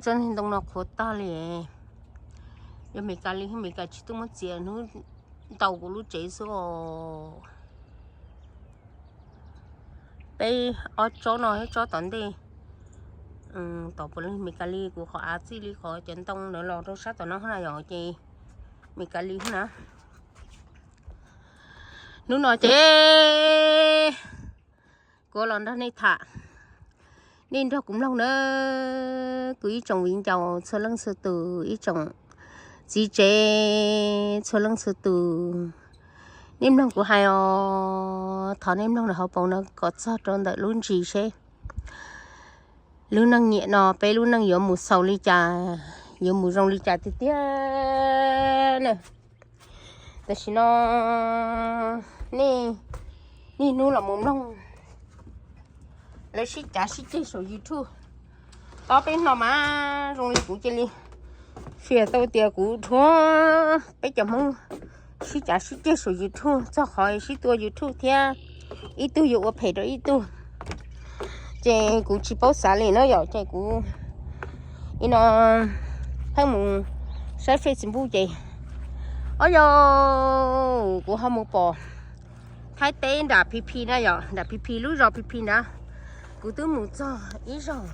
Tsob niag ntoo no qhuav tag li. Yog Mes Kas li, Mes Kas tsis tuaj muab txiav, hnub ntaus kuv lub tsev xwb os. Peb ob tsob no, ib tsob tom ntej, tom puav leej Mes Kas li, kuv qhov av txij li qhov cov ntoo ntawd los rau sab tom no na yom, ces Mes Kas li na. Hnub no ces kuv los nrog nej tham, nej nrog kuv mloog na, kuv ib tsoom viv ncaus txhua leej txhua tus, ib tsoom txiv tsev txhua leej txhua tus. Nej mloog kuv hais os, thov nej mloog lawm hauv paus no kom txog rau ntawm lub ntsis seb lub neej niam no peb lub neej yuav mus xaus li cas, yuav mus zoo li cas tiag tiag na. Tam sim no nej niaj hnub los mus mloog lawv sib cav sib ceg saum YouTube. Ob peb hnub no mas zoo li kuv cia li fias tau tias kuv dhuav peb cov Hmoob sib cav sib ceg saum YouTube txog qhov sib tua YouTube thiab ib tug yuav ua phem rau ib tug. Ces kuv tsis paub xav li na yom, ces kuv ib no pheej mus saib Facebook ces, o yog kuv ho mus pom Thaib teb nram Phi Phi na yom, nram Phi Phi lub zos Phi Phi na, kuv twb mus txog ib zaug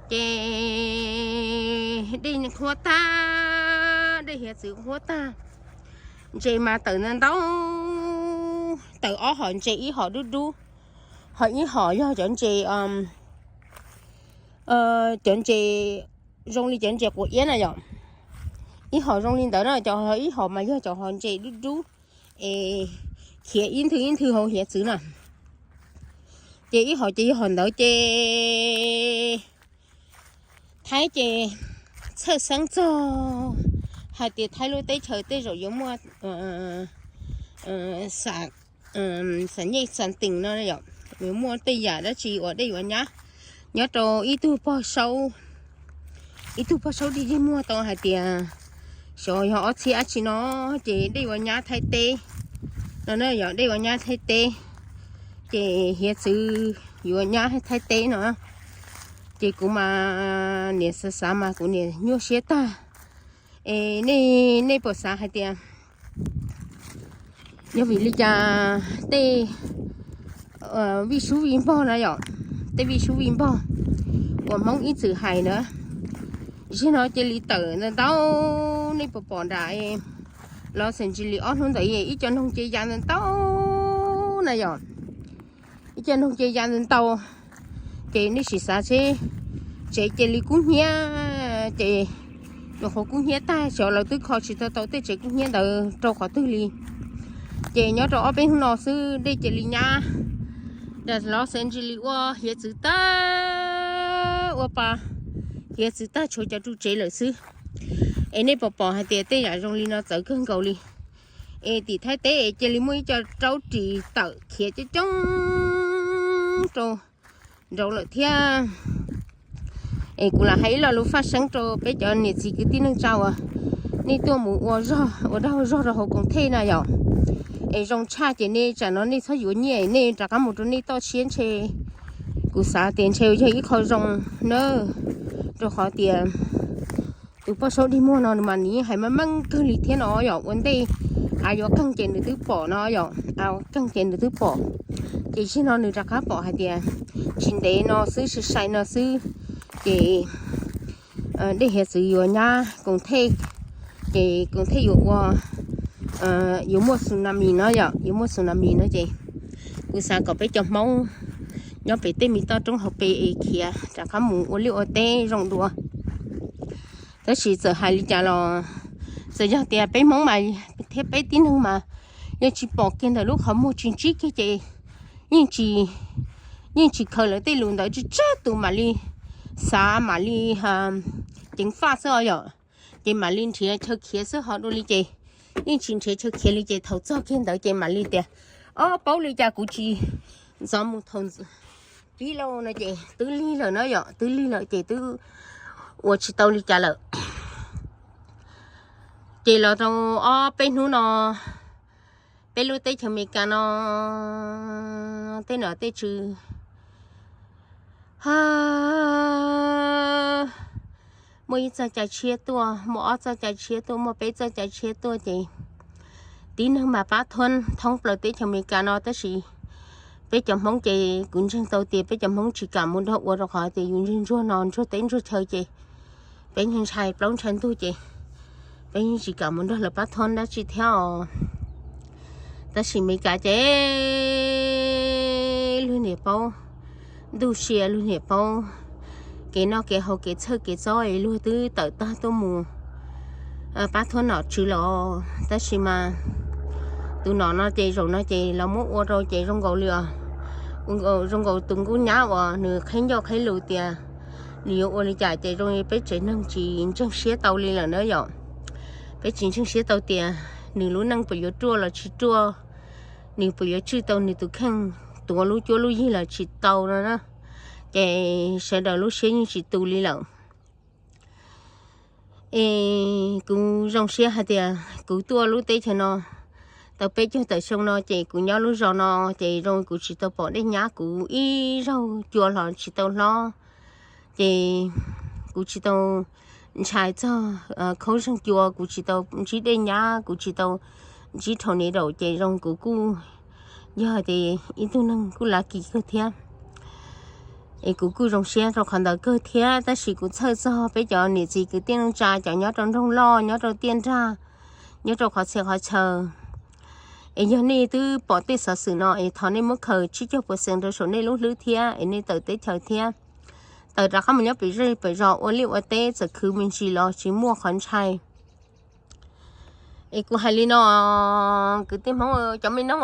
ces dej huab tag, dej hiav txwv huab tag, ntses mas tawm ntau ntau, tawm ob hom ntses, ib hom dub dub, ho ib hom yog cov ntses, cov ntses zoo li cov ntses quav iab na yom, ib hom zoo li ntawd na, cov ib hom mas yog cov hom ntses dub dub es khiav ib nthwv ib nthwv hauv hiav txwv na. Ces ib hom ces yog hom ntawd ces Thaib ces txhawj xeeb txog hais tias Thaib lub teb chaws tej zaum yuav muaj xam nyej xam teem no yom, yuav muaj tej yam dab tsi uas dej yuav nyab nyob rau ib tug pog saub, ib tug pog saub dig dig muag tau hais tias xyov yog ob txhiab dab tsi no ces dej yuav nyab Thaib teb no na yom, dej yuav nyab Thaib teb, ces hiav txwv yuav nyab Thaib teb no. Ces kuv mas niam xav xav mas kuv niam nyuaj siab tag. Es nej, nej puas xav hais tias yog vim li cas tej vij sub vij npog na yom, tej vij sub vij npog uas Hmoob ib txwm hais na, zig no cia li tawm ntau ntau, nej puas pom nram Los Angeles ob hnub ntawd ib co noog cia ya ntau ntau na yom, ib co noog cia ya ntau ntau, ces nej sim xav seb tsev cia li kub hnyiab, ces nyuam qhuav kub hnyiab tag xyov lawv twb kho tsis tau tau tej tsev kub hnyiab ntawd rau qhov twg li. Ces nyob rau ob peb hnub no xwb dej cia li nyab nram Los Angeles ua hiav txwv tag, ua pa hiav txwv tag tshuav cov ru tsev lawm xwb. Es nej puas pom hais tias tej yam zoo li no txawv kawg nkaus li. Es tim Thaib teb es cia li muaj ib co raub ris tawm khiav coob coob rau nraud lawm thiab. Es kuv lam hais ib lo lus faj seeb rau peb cov niam txiv kwv tij neej tsa uas nej tuaj mus ua zog ua dag ua zog rau hauv koom thej na yom. Es zoo tshaj ces nej tsam no nej txhob yuav nyiaj, nej rov qab mus rau nej toj siab ntshe kuv xav tias ntshe yog ib qho zoo na, rau qhov tias tus poj saub dig muag no nws mas nws yeej hais meej meej kawg li thiab no yom, ua ntej av yuav qeeg ces nws twb pom no yom, av yuav qeeg ces nws twb pom. Ces zaum no nws rov qab pom hais tias tsis ntev no xwb, sai sai no xwb, ces dej hiav txwv yuav nyab koom thej, ces koom thej yuav ua, yuav muaj tsunami no yom, yuav muaj tsunami no ces kuv xav kom peb cov Hmoob nyob pem tej me toj roob hauv pes es khiav rov qab mus ua liaj ua teb zoo dua. Tab sis txawm hais li cas los txawm yog tias peb Hmoob mas thiab peb tib neeg mas yog tsis pom kiag ntawm lub qhov muag tsis ntsib kiag ces yeej tsis, yeej tsis khaws lawv tej lus ntawd tsawg tsawg tus mam li xav mam li ceev faj xwb os yom. Ces mam li nrhiav chaw khiav xwb ho dua li ces yeej tsis nrhiav chaw khiav li ces thaum txog kiag ntawd ces mam li tias, ob, paub li cas kuv tsis ntxov mus thaum pib lauj no ces twb lig lawm na yom, twb lig lawm ces twb ua tsis tau li cas lawm. Ces los rau ob peb hnub no peb lub teb chaws Amelikas no tej nom tej tswv muaj ib txoj cai tshiab tuaj, muaj ob txoj cai tshiab tuaj, muaj peb txoj cai tshiab tuaj ces tib neeg mas pab thoob plaws teb chaws Amelikas no, tab sis peb cov Hmoob ces kuv ntseeg tau tias peb cov Hmoob tsis kam mus nrog ua rau qhov tias yus ntseeg ntsuag no ntsuag teb ntsuag chaw ces peb ntshai plaub ntshai ntug ces peb yeej tsis kam mus nrog lawv pab thoob dab tsi thiab os. Tab sis Amelikas ces luag niam paub ntuj sia, luag niam paub kev noj kev haus, kev txhawj kev txob es luag twb tawm tag tuaj mus pab thoob nom tswv lawm. Tab sis mas tus nom no ces zaum no ces los muab ua rau ces zoo nkaus li os, zoo nkaus tus nkauj nyab uas nws qheb ncauj qheb lus tias nws yuav ua li cas ces zoo li peb tsev neeg tsis ntseeg siab tau li lawm na yom. Peb tsis ntseeg siab tau tias nws lub neej puas yuav ruaj los tsis ruaj, nws puas yuav tswj tau nws tus kheej, tuav lub cuab lub yig los tsis tau no na. Ces sawv daws lub siab yeej tsis tu li lawm. Es kuv zoo siab hais tias kuv tuaj lub teb chaws no tau peb caug tawm xyoo no ces kuv nyob lub zos no ces zoo kuv tsis tau pom dej nyab kuv ib zaug cua los tsis tau hlob. Ces kuv tsis tau ntshai txog khaub zeeg cua, kuv tsis tau ntsib dej nyab, kuv tsis tau ntsib rhau niv daum ces zoo kuv kuj yog tias ib tug neeg kuj lucky kawg thiab. Es kuv kuj zoo siab rau qhov ntawd kawg thiab, tab sis kuv txhawj txog peb cov niam txiv kwv tij neej tsa cov nyob rau nroog loj, nyob rau tiaj nrag, nyob rau qhov txhia qhov chaw. Es yog nej twb pom tej xov xwm no es thov nej muab khaws tsib caug percent rau saum nej lub hlwb thiab es nej tawm teb chaws thiab, tawm rov qab mus nyob pem zej pem zos ua liaj ua teb txawm khwv me ntsis los tsis muaj qhov ntshai. Es kuv hais li no, kwv tij Hmoob cov me noog,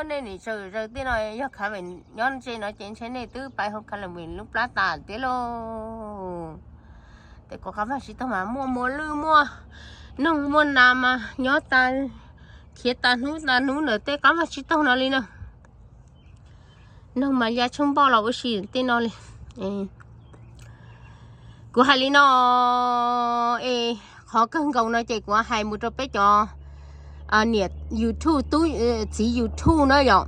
nej nim zaws tej no yog khav vem nyob ntse no ces ntshe nej twb pais hauv khav vem lub plab tas tiag lauj. Tej qhov qab vaj tsib taug mas muaj muaj lwj muaj noog muaj nas mas nyob tas, khiav tas hnub tas hnub ntawm tej qab vaj tsib taug no li na. Noog mas ya tshoob npoj los ua si tej no li. Kuv hais li no, es qhov kawg nkaus no ces kuv hais mus rau peb cov niam YouTube, tub, txiv YouTube na yom.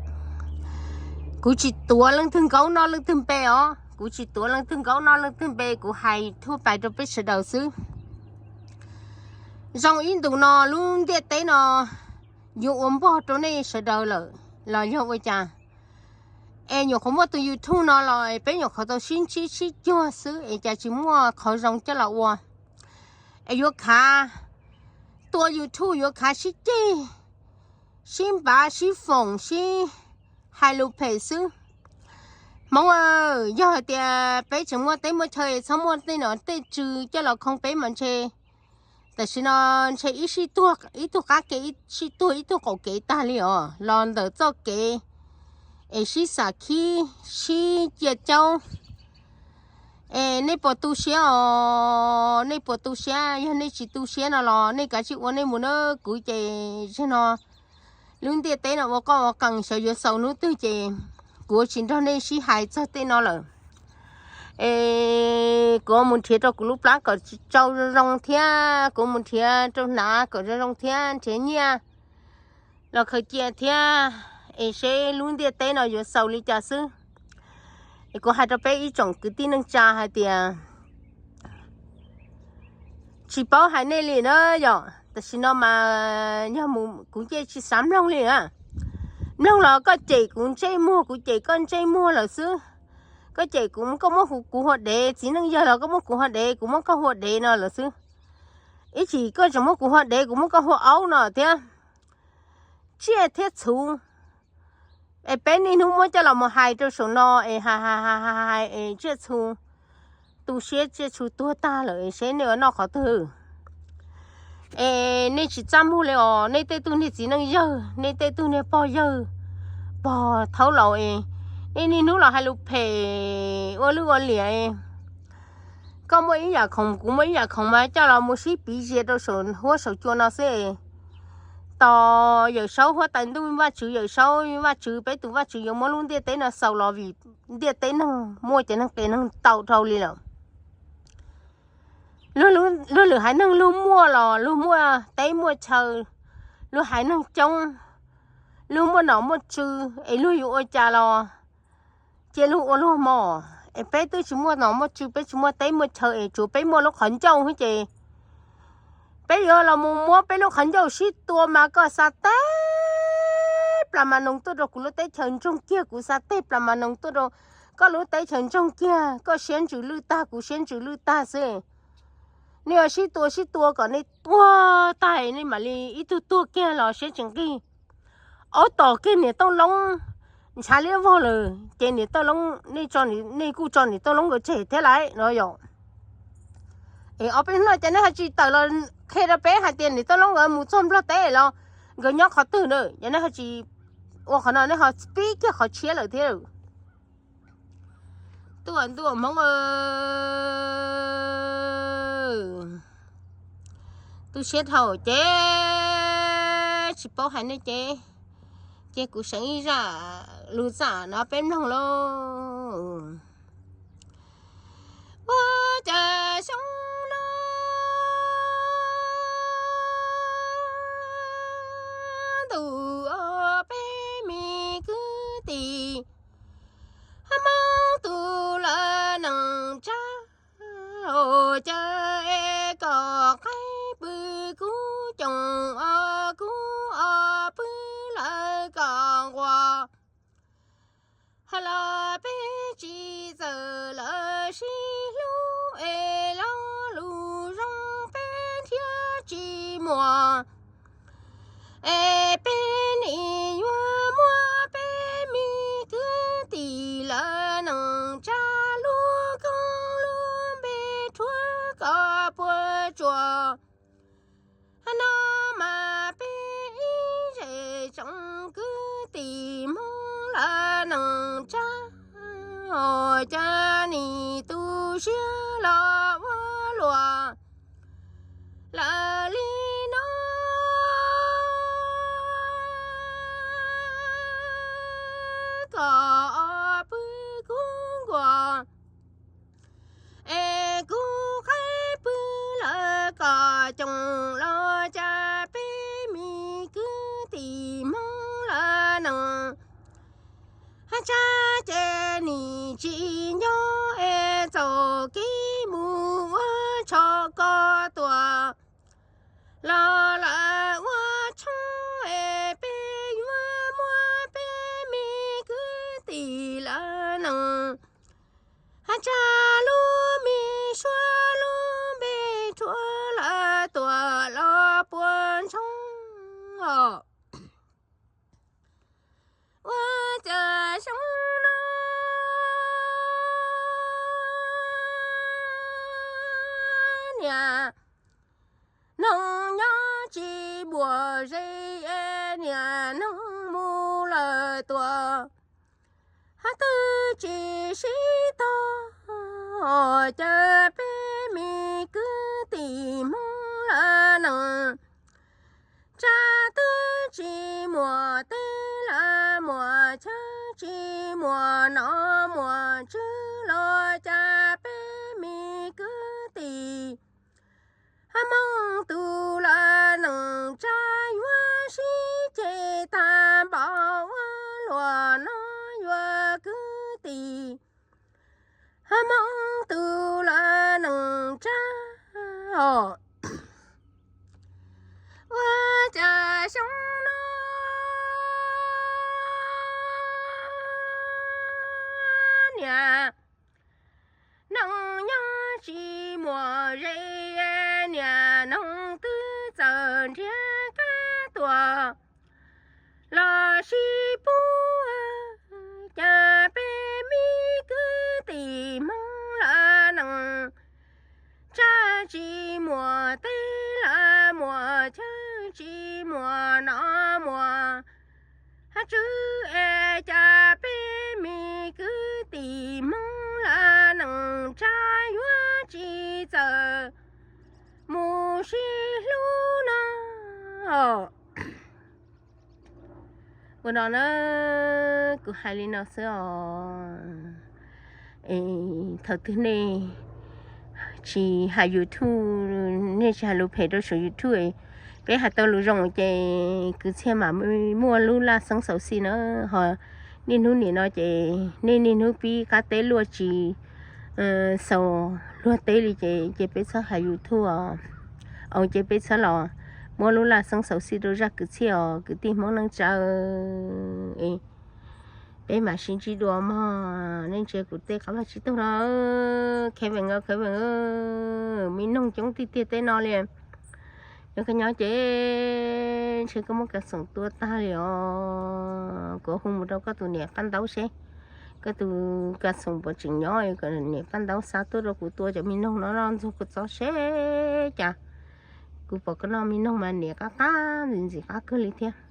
Kuv tsis tuav leej twg nkaub noj leej twg npe os, kuv tsis tuav leej twg nkaub noj leej twg npe, kuv hais thuaj pais rau peb sawv daws xwb. Zoo ib ntus no lub ntiaj teb no yuav ua npog rau nej sawv daws lawm los yog ua cas? Es nyuam qhuav muaj tus YouTube no los peb nyuam qhuav tau sib ntsib sib cuag xwb es cas tsis muaj qhov zoo coj los ua. Es yuav khav, tua YouTube yuav khav sib ceg, sib npav sib foom sib hais lus phem xwb. Hmoob, yog hais tias peb tseem muaj teb muaj chaw txhob muaj tej nom tej tswv coj los khoo peb mas ntshe tam sim no ntshe ib sij tuag ib tug qab kev, ib sij tuag ib tug qaum kev tag li os, los ntawm txoj kev es sib xam khib sib cia caub. Es nej puas tu siab os? Nej puas tu siab? Yog nej tsis tu siab no los nej kav tsij ua nej mus na. Kuv ces zaum no lub ntiaj teb no ua qoj ua qees, xyov yuav xaus hnub twg ces kuv tsis nrog nej sib hais txog tej no lawm. Es kuv mus nrhiav rau kuv lub plab kom tsau zoo zoo thiab, kuv mus nrhiav rau hnav kom zoo zoo thiab, nrhiav nyiaj los khaws cia thiab, es seb lub ntiaj teb no yuav xaus li cas xwb. Es kuv hais rau peb ib tsoom kwv tij neej tsa hais tias tsis paub hais nej li na yom. Tam sim no mas yog mus kuv ces tsis xav mloog li na. Mloog los koj cem kuv ntsej muag, kuv cem koj ntsej muag lawm xwb. Koj cem kuv, koj muab kuv hua dev, txiv neej yawg los koj muab kuv hua dev, kuv muab koj hua dev no lawm xwb. Ib chim koj tseem muab kuv hua dev, kuv muab koj hua aub no thiab. Tsiaj thiab txhu, es peb niaj hnub muab coj los mus hais rau saum no es hais hais hais hais es tsiaj txhu tu siab, tsiaj txhu tuag tag lawm es seb nej ua noj qhov twg. Es nej tsis txaj muag li os, nej tej tug niag txiv neej yawg, nej tej tug niag pog yawg, pog thaub laus es nej niaj hnub los hais lus phem ua lwj ua liam. Koj muaj ib yam khoom, kuv muaj ib yam khoom mas coj los mus sib piv zias rau saum huab saum cua no xwb. Tos Yawm Saub huab tais ntuj Vajtswv, Yawm Saub Vajtswv, peb tus Vajtswv yuav muab lub ntiaj teb no xaus los vim ntiaj teb neeg muaj cov neeg qias neeg tau dhau li lawm. Luag lwm haiv neeg luag muaj los luag muaj teb muaj chaw, luag haiv neeg coob, luag muaj nom muaj tswv es luag yuav ua cas los cia luag ua luag mog. es peb twb tsis muaj nom muaj tswv, peb tsis muaj teb muaj chaw es tsuas peb muaj lub qhov ncauj xwb ces peb yuav los mus muab peb lub qhov ncauj sib tua mas koj xa teg plas mas noog tuaj rau kuv lub teb chaws ntsoog kiag, kuv xa teg plas mas noog tuaj rau koj lub teb chaws ntsoog kiag, koj siab ntsws lwj tag kuv siab ntsws lwj tag xwb. Nej yuav sib tua sib tua kom nej tuag tag nej mam li ib tug tuag kiag los siab tsis nqig. Ob tom kiag niam Tooj Loob ntshav liab vog lawm ces niam Tooj Loob, nej tso, nej kuj tso niam Tooj Loob nkawd tseg thiab lawm no yom. Es ob peb hnub no ces nej ho tsis tawm los qhia rau peb hais tias niam Tooj Loob nkawd mus txog Nplog teb los nkawd nyob qhov twg na, yog nej ho tsis ua qhov no nej ho pib kiag qhov tshiab lawm thiab. Tuaj ntuj Hmoob, tu siab dhau ces tsis paub hais nej ces, ces kuv seev ib zaj lus txam no peb mloog lauj. Ua cas xyoo no ntuj, peb me kwv tij Hmoob tus lawv neej tsa, ua cas es kom qaib pw kub coom, o kub o pw lawv kom nquag. Hos los peb tsis txawj lawv sib hlub es lo lus zoo peb thiaj tsis muaj. Es peb nim yuav muab peb me kwv tij lawv neej tsa lub koob lub npe rhuav kom puas tsuaj. No mas peb ib zej tsoom kwv tij Hmoob lawv neej tsa, ua cas nim tu siab los ua luaj lawm li no. Kom pw kub nquag, es kub qaib pw lawv kom coom, los cas peb me kwv tij Hmoob lawv neej tsa ces nim tsis nco es txoj kev mus ua tsho ko tuaj los lawm ua tshoob es peb yuav muab peb me kwv tij lawv neej tsa lub me suab lub npe rhuav lawv tuaj los puas ntsoog. Ua cas xyoo no niam noog nyob tsis muaj ze, niam noog mus lawm tuaj hab twb tsis sib tog, cas peb me kwv tij Hmoob lawv neej tsa twb tsis muaj teb lawm, muaj chaw tsis muaj nom muaj tswv los cas peb me kwv tij Hmoob tus lawv neej tsa yuav sib ceg tag npaum ua luaj no yuav kwv tij Hmoob tus lawv neej tsa. Ua cas xyoo no niam noog nyob tsis muaj ze, niam noog twb txawm nrhiav kab tuaj los sib pub, cas peb me kwv tij Hmoob lawv neej tsa tsis muaj teb lawm, muaj chaw tsis muaj nom muaj tswv es cas peb me kwv tij Hmoob lawv neej tsa yuav tsis txawj mus sib hlub no. Ua no na, kuv hais li no xwb os. Thaum twg nej tsis hais YouTube, nej tsis hais lus phem rau saum YouTube, peb hais tau lus zoo ces kwv txhiaj mam muaj lub laj xeeb xauv xij na. Ho niaj hnub nim no ces nej niaj hnub pib qab teb luaj tsis xaus luag teb li ces, ces peb txhob hais YouTube os, ces peb txhob los muab lub laj xeeb xaus xij rau zaj kwv txhiaj os kwv tij Hmoob neej tsa. Peb mam sib ntsib dua mog, nej ntsia kuv tej qab vaj tsib taug no, kheev vees, kheev vees, me noog coob tiag tiag tej no li. Yog koj nyob ces ntshe koj muab kas xoom tua tag li os. Kuv hu mus rau koj tus niam Paj Ntaub seb koj tus kas xoom puas tseem nyob, kom niam Paj Ntaub xa tuaj rau kuv tua cov me noog no noj ntxuag kua txob seb cas. Kuv pom koj noj me noog mas niam qab qab ntxim ntxim qab kawg li thiab.